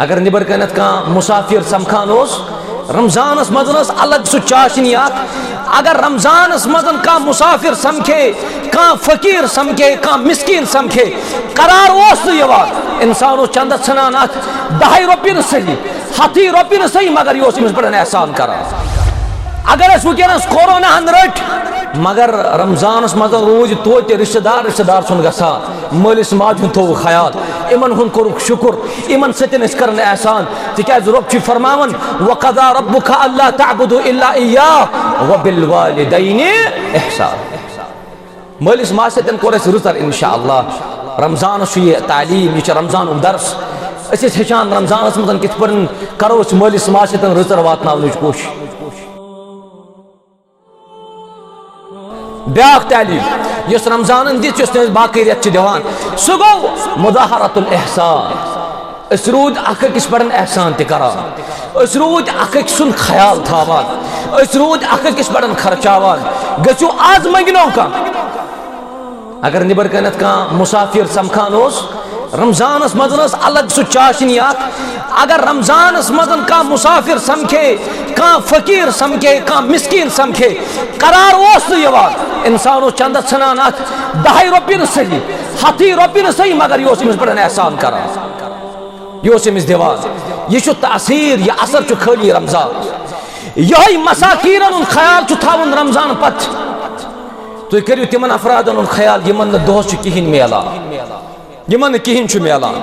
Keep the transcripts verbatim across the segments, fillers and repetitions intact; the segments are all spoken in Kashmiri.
اگر نٮ۪بر کنٮ۪تھ کانٛہہ مسافر سمکھان اوس، رمضانس منٛز ٲس الگ سُہ چاشنی اکھ۔ اگر رمضانس منٛز کانٛہہ مسافر سمکھے، کانٛہہ فقیر سمکھے، کانٛہہ مسکین سمکھے، قرار اوس نہٕ یِوان۔ انسان اوس چندس ژھٕنان اتھ دہے رۄپیہِ نہٕ صحیح، ہتھٕے رۄپیہِ نہٕ صحیح، مگر یہِ اوس أمِس پٮ۪ٹھ احسان کران۔ اگر أسۍ وٕنکیٚنس کورونا ہن رٔٹۍ، مگر رمضانس منٛز روٗدۍ توتہِ رشتہٕ دار، رشتہٕ دار سُنٛد گژھان، مٲلِس ماجہِ ہُنٛد تھوٚوُکھ خیال، یِمن ہُنٛد کوٚرُکھ شُکُر، یِمن سۭتۍ أسۍ کرن احسان، تِکیازِ رۄب چھُ فرماوان، "وقضى ربك ألا تعبدوا إلا إياه وبالوالدين إحسانا۔" مٲلِس ماجہِ سۭتۍ کوٚر اَسہِ رٕژر، انشاءاللہ۔ رمضانس چھُ یہِ تعلیٖم، یہِ چھُ رمضانُک درس۔ أسۍ ٲسۍ ہیٚچھان رمضانس منٛز کِتھ پٲٹھۍ کرو أسۍ مٲلِس ماجہِ سۭتۍ رٕژر واتناونٕچ کوٗشِش۔ بیٛاکھ تعلیٖم یۄس رمضانن دِژ، یۄس تٔمِس باقٕے رٮ۪تھ چھِ دِوان، سُہ گوٚو مظاہرۃ الاحسان۔ أسۍ روٗدۍ اکھ أکِس پٮ۪ٹھ احسان تہِ کران، أسۍ روٗدۍ اکھ أکۍ سُنٛد خیال تھاوان، أسۍ روٗدۍ اکھ أکِس پٮ۪ٹھ خرچاوان۔ گٔژھِو، از منٛگنو کانٛہہ۔ اگر نٮ۪بر کنٮ۪تھ کانٛہہ مسافر سمکھان اوس، رمضانس منٛز ٲس الگ سُہ چاشنی اکھ۔ اگر رمضانس منٛز کانٛہہ مسافر سمکھے، کانٛہہ فقیر سمکھے، کانٛہہ مسکین سمکھے، قرار اوس نہٕ یِوان۔ انسان اوس چندس ژھٕنان اتھ دہے رۄپیہِ نہٕ صحیح، ہتھٕے رۄپیہِ نہٕ صحیح، مگر یہِ اوس أمِس پٮ۪ٹھ احسان کران، یہِ اوس أمِس دِوان۔ یہِ چھُ تاثیر، یہِ اثر چھُ خٲلی رمضان۔ یِہوٚے مساکیٖنن ہُنٛد خیال چھُ تھاوُن رمضان پتہٕ۔ تُہۍ کٔرِو تِمن افرادن ہُنٛد خیال، یِمن نہٕ دۄہس چھُ کِہیٖنۍ میلان، یِمن نہٕ کِہیٖنۍ چھُ میلان۔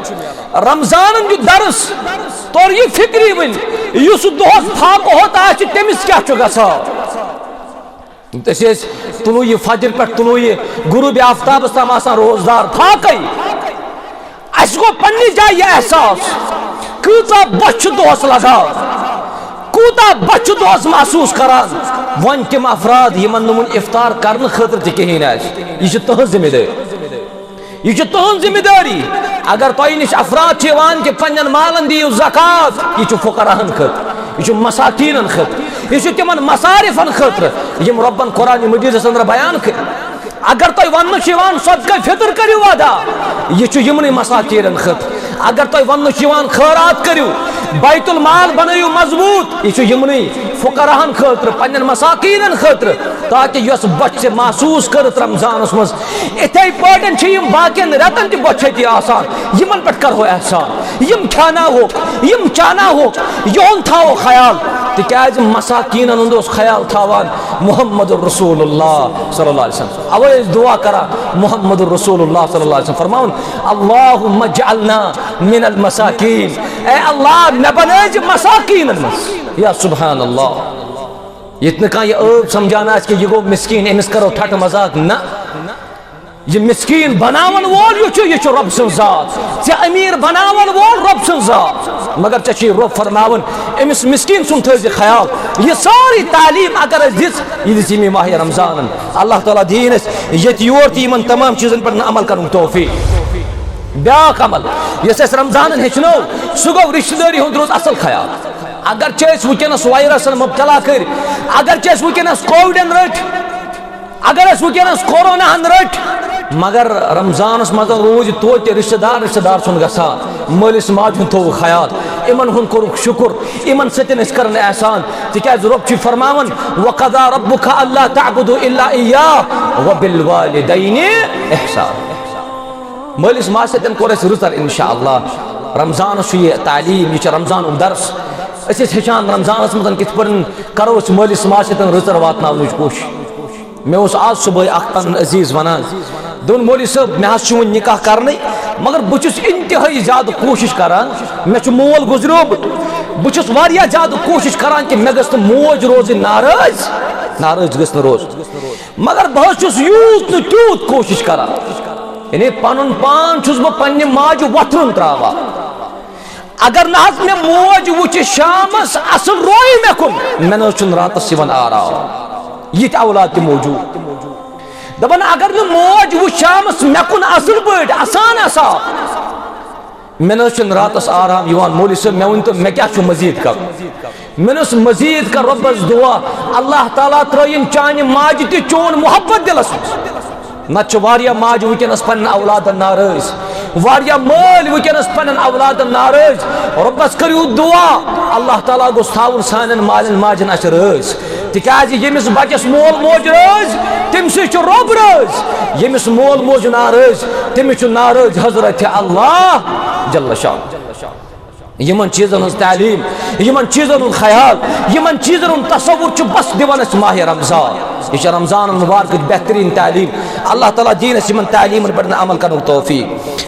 رمضانن دیُت درس، توٚر یہِ فکری وٕنۍ، یُس دۄہس فاقہٕ ہوت آسہِ، تٔمِس کیٛاہ چھُ گژھان؟ أسۍ ٲسۍ طلوع فجر پٮ۪ٹھ طلوع غروب آفتابس تام آسان روزدار، فاقے۔ اَسہِ گوٚو پننہِ جایہِ یہِ احساس، کۭژاہ بۄچھِ چھُ دۄہس لگان، کوٗتاہ بۄچھِ چھُ دۄہس محسوٗس کران۔ وۄنۍ تِم افراد یِمن نہٕ وُنہِ افطار کرنہٕ خٲطرٕ تہِ کِہیٖنۍ آسہِ، یہِ چھِ تُہنٛز ذمہ دٲری۔ یہِ چھِ تُہٕنٛز ذمہٕ دٲری۔ اگر تۄہہِ نِش افراد چھِ یِوان کہِ پننٮ۪ن مالن دِیِو زکوٰۃ، یہِ چھُ فقراہن خٲطرٕ، یہِ چھُ مساکیٖنن خٲطرٕ، یہِ چھُ تِمن مصارفن خٲطرٕ، یِم رۄبن قرآن مجیدس اندر بیان کٔرۍ۔ اگر تۄہہِ وننہٕ چھُ یِوان صدقہ فطر کٔرِو ادا، یہِ چھُ یِمنٕے مساکیٖنن خٲطرٕ۔ اگر تۄہہِ وننہٕ چھُ یِوان خٲرات کٔرِو، بیت المال بنٲیِو مضبوٗط، یہِ چھُ یِمنٕے فقراہن خٲطرٕ، پننٮ۪ن مساکیٖنن خٲطرٕ، تاکہِ یۄس بۄچھِ چھِ محسوٗس کٔرٕتھ رمضانس منٛز، اِتھَے پٲٹھۍ چھِ یِم باقین رٮ۪تن تہِ بۄچھِ تہِ آسان، یِمن پٮ۪ٹھ کرہو احسان، یِم کھیاناوہوکھ، یِم چاناوہوکھ، یِہُنٛد تھاوو خیال، تِکیازِ مساکیٖنن ہُنٛد اوس خیال تھاوان محمد رسول اللہ صلی اللہ علیہ وسلم۔ اوے ٲسۍ دعا کران محمد رسول اللہ صلی اللہ علیہ وسلم فرماوُن، "اللہم اجعلنا من المساکین"، اے اللہ، مےٚ بنٲوزِ مساکیٖنن منٛز۔ یا سبحان اللہ، ییٚتہِ نہٕ کانٛہہ یہِ عٲب سمجھان آسہِ کہِ یہِ گوٚو مسکیٖن، أمِس کرو ٹھٹہٕ مذاق، نہ۔ یہِ مسکیٖن بناون وول یُس چھُ، یہِ چھُ رۄب سٕنٛز ذات۔ ژےٚ أمیٖر بناون وول رۄب سٕنٛز ذات۔ مگر ژےٚ چھُے رۄب فرماوان، أمِس مسکیٖن سُنٛد تھٲوزِ خیال۔ یہِ سٲرٕے تعلیٖم اگر اَسہِ دِژ، یہِ دِژ ییٚمی ماہِ رمضانن۔ اللہ تعالیٰ دِیِن اَسہِ ییٚتہِ یور تہِ یِمن تمام چیٖزن پٮ۪ٹھ عمل کرنُک توفیٖق۔ بیٛاکھ عمل یُس اَسہِ رمضانن ہیٚچھنوو، سُہ گوٚو رشتہٕ دٲری ہُنٛد روٗد اصل خیال۔ اگر چھِ أسۍ وٕنکیٚنس وایرسن مبتلا کٔرۍ، اگر چھِ أسۍ وٕنکیٚنس کووِڈن رٔٹۍ، اگر أسۍ وٕنکیٚنس کوروناہن رٔٹۍ، مگر رمضانس منٛز روٗدۍ توتہِ رشتہٕ دار، رشتہٕ دار سُنٛد گژھان، مٲلِس ماجہِ ہُنٛد تھوٚوُکھ خیال، یِمن ہُنٛد کوٚرُکھ شُکُر، یِمن سۭتۍ أسۍ کران احسان، تِکیازِ رۄب چھُ فرماوان، "وقضى ربك ألا تعبدوا إلا إياه وبالوالدين إحسانا۔" مٲلِس ماجہِ سۭتۍ کوٚر اَسہِ رٕژر، انشاءاللہ۔ رمضانس چھُ یہِ تعلیٖم، یہِ چھُ رمضانُک درس۔ أسۍ ٲسۍ ہیٚچھان رمضانس منٛز کِتھ پٲٹھۍ کرو أسۍ مٲلِس ماجہِ سۭتۍ رٕژر واتناونٕچ کوٗشِش۔ مےٚ اوس آز صُبحٲے اکھ پنُن عزیٖز ونان، دوٚپُن، "مولوی صٲب، مےٚ حظ چھُ وُنہِ نکاح کرنٕے، مگر بہٕ چھُس انتہٲیی زیادٕ کوٗشِش کران، مےٚ چھُ مول گُزریومُت، بہٕ چھُس واریاہ زیادٕ کوٗشِش کران کہِ مےٚ گٔژھ نہٕ موج روزٕنۍ ناراض، ناراض گٔژھ نہٕ روزٕنۍ۔" مگر بہٕ حظ چھُس یوٗت نہٕ تیوٗت کوٗشِش کران، یعنی پنُن پان چھُس بہٕ پننہِ ماجہِ وۄتھرُن تراوان۔ اگر نہٕ حظ مےٚ موج وٕچھِ شامس اصل رویہِ مےٚ کُن، مےٚ نہٕ حظ چھُنہٕ راتس یِوان آرام۔ یِتھۍ اولاد تہِ موجود۔ دپان اگر نہٕ موج وٕچھِ شامس مےٚ کُن اصل پٲٹھۍ، اسان اسان، مےٚ نہ حظ چھُنہٕ راتس آرام یِوان۔ مولوی صٲب، مےٚ ؤنۍ تو، مےٚ کیٛاہ چھُ مزید کرُن؟ مےٚ نہ حظ مزید کر رۄبس دعا، اللہ تعالیٰ ترٲیِن چانہِ ماجہِ تہِ چون محبت دِلس منٛز۔ نتہٕ چھِ واریاہ ماجہِ وٕنکیٚنس پننٮ۪ن اولادن ناراض، واریاہ مٲلۍ وٕنکیٚنَس پننٮ۪ن اولادن ناراض۔ رۄبس کٔرِو دُعا، اللہ تعالیٰ گوٚژھ تھاوُن سانٮ۪ن مالٮ۪ن ماجن اَسہِ رٲضۍ۔ تِکیٛازِ ییٚمِس بچس مول موج رٲضۍ، تٔمۍ سٕے چھُ رۄب رٲضۍ۔ ییٚمِس مول موج ناراض، تٔمِس چھُ ناراض حضرت اللہ جل شان۔ یِمن چیٖزن ہٕنٛز تعلیٖم، یِمن چیٖزن ہُنٛد خیال، یِمن چیٖزن ہُنٛد تصور چھُ بس دِوان اَسہِ ماہِ رمضان۔ یہِ چھِ رمضان مبارکٕچ بہتریٖن تعلیٖم۔ اللہ تعالیٰ دِیِن اَسہِ یِمن تعلیٖمن پٮ۪ٹھ عمل کرنُک توفیٖق۔